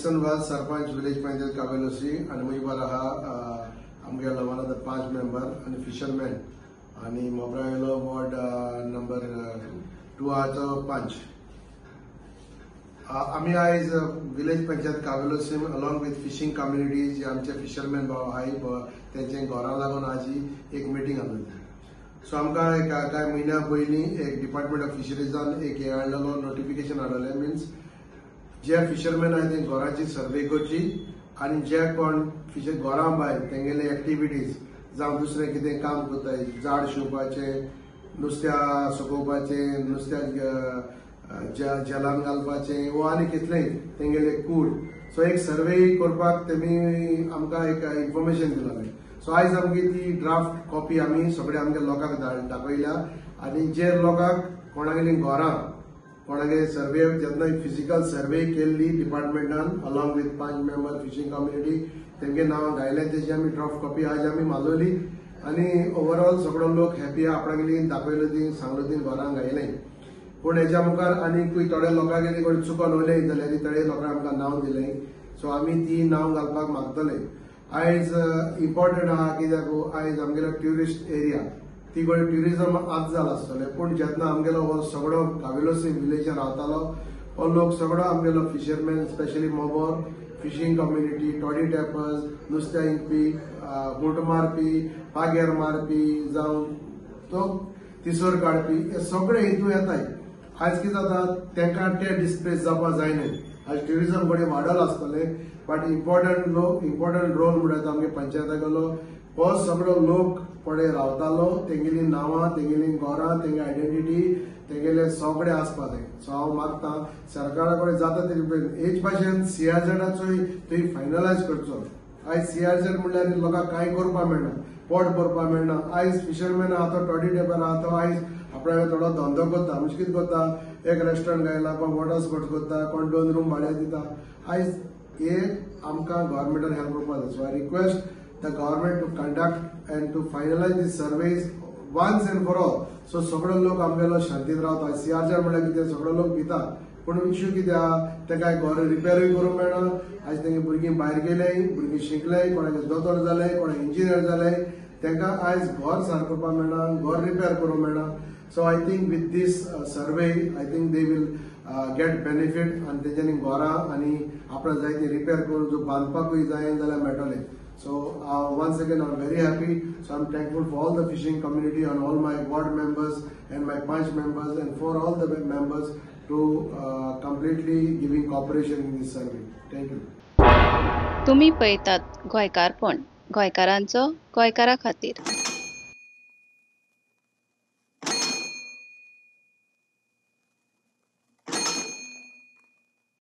Wilson Vaz, sarpanch village panchayat Cavelossim आनी म्हजे बरोबर आहा आमगेलो वन ऑफ the 5 member आनी फिशरमॅन आनी मोब्रावेलो वॉर्ड नंबर 2 आहाचो पंच. आमी आयज village panchayat Cavelossim along with fishing community जे आमचे फिशरमॅन भाव आहाय तेंचे घरां लागून आज एक मिटींग आसली. सो आमकां एक कांय म्हयन्या पयलीं एक डिपार्टमेंट ऑफ फिशरीजान एक हें हाडलेलो, नोटिफिकेशन हाडलेलें, मिन्स जे फिशरमॅन आहाय ते घराची सर्वे करची आनी जे कोण फिशर घरां भायर तेंगेले एक्टिविटीज जावं दुसरें कितें काम करताय, झाड शिंवपाचें, नुस्त्या सुकोवपाचें, नुस्त्याक जेलान घालपाचें वो आनी कितलेंय तेंगेले कूड, सो एक सर्वे करपाक तेमी आमकां एक इन्फॉर्मेशन दिलालें. सो आयज आमगे ती ड्राफ्ट कॉपी आमी सगळे आमगे लोकांक दाखयल्या आनी जे लोकांक कोणागेली घरां कोणागे सर्वे जेन्ना फिजिकल सर्वे केल्ली डिपार्टमेंटान along with 5 member fishing community तेंगे नांवां घायलें, तेजी आमी ड्राफ्ट कॉपी आज आमी मालवली आनी ओवरऑल सगळो लोक हॅपी आहा. आपणागेली दाखयलो ती सांगलो ती घरां घायलें. पूण हेच्या मुखार आनीकूय थोड्या लोकांगेली कोण चुकोन उलय जाल्यार थोडे लोकांक आमकां नांव दिलें, सो आमी ती नांव घालपाक मागतले. आयज इम्पॉर्टंट आहा कित्याक आयज आमगेलो ट्युरिस्ट एरिया ती गोंय ट्युरिजम आज जाला आसतलें, पूण जेन्ना आमगेलो हो सगळो कावेलोसीम विलेजान रावतालो हो लोक सगळो आमगेलो fisherman, specially Mobor fishing community, toddy tappers, नुस्त्या विकपी, बोट मारपी, पाग्यार मारपी जावं तो तिसोर काडपी, हे सगळे हितून येताय. आयज कितें जाता तेंकां ते डिस्प्लेस जावपाक जायना. आयज ट्युरिजम कडेन वाडल आसतलें, बट इम्पॉर्टंट लोक इम्पॉर्टंट रोल म्हणल्यार आमगे पंचायतागेलो हो सगळो लोक पळय रावतालो, तेंगेली नांवां, तेंगेली घरां, तेंगे आयडेंटिटी, तेंगेले सगळे आसपा जाय. सो हांव मागता सरकारा कडेन जाता तेजे हेच भाशेन सीआरझेडाचोय थंय फायनलायज करचो. आयज सीआरझेड म्हणल्यार लोकांक कांय करपाक मेळना, पोट भरपाक मेळना. आयज फिशरमॅन आहा तो टॉडी टेपर आहा तो आयज आपणाक थोडो धंदो करता, म्हणजे कितें करता, एक रेस्टॉरंट घायला, कोण वॉटर स्पोर्ट्स करता, कोण 2 रूम भाड्याक दिता. आयज हे आमकां गव्हर्मेंटान हेल्प करपाक जाय. So I request the government to conduct and to finalize the surveys once and for all. So सगळो लोक आमगेलो शांतीत रावता. सीआरझेड म्हणल्यार कितें सगळो लोक भिता, पूण इश्यू कितें आहा ते काय घर रिपेरूय करूंक मेळना. आयज तेंगे भुरगीं भायर गेले, भुरगीं शिकले, कोणागे दोतोर जाले, कोणाक इंजिनियर जाले, तेंकां आयज घर सारकें करपाक मेळना, घर रिपेर करूंक मेळना. So I think with this survey I think they will get benefit आनी तेंच्यांनी घरां आनी आपणाक जाय ती रिपेर करून जो बांदपाकूय जाय जाल्यार मेळटलें. So once again I'm very happy. So I'm thankful for all the fishing community and all my ward members and my panch members and for all the members to completely giving cooperation in this survey. Thank you. तुम्ही पळयतात गोंयकारपण, गोंयकारांचो गोंयकारा खातीर.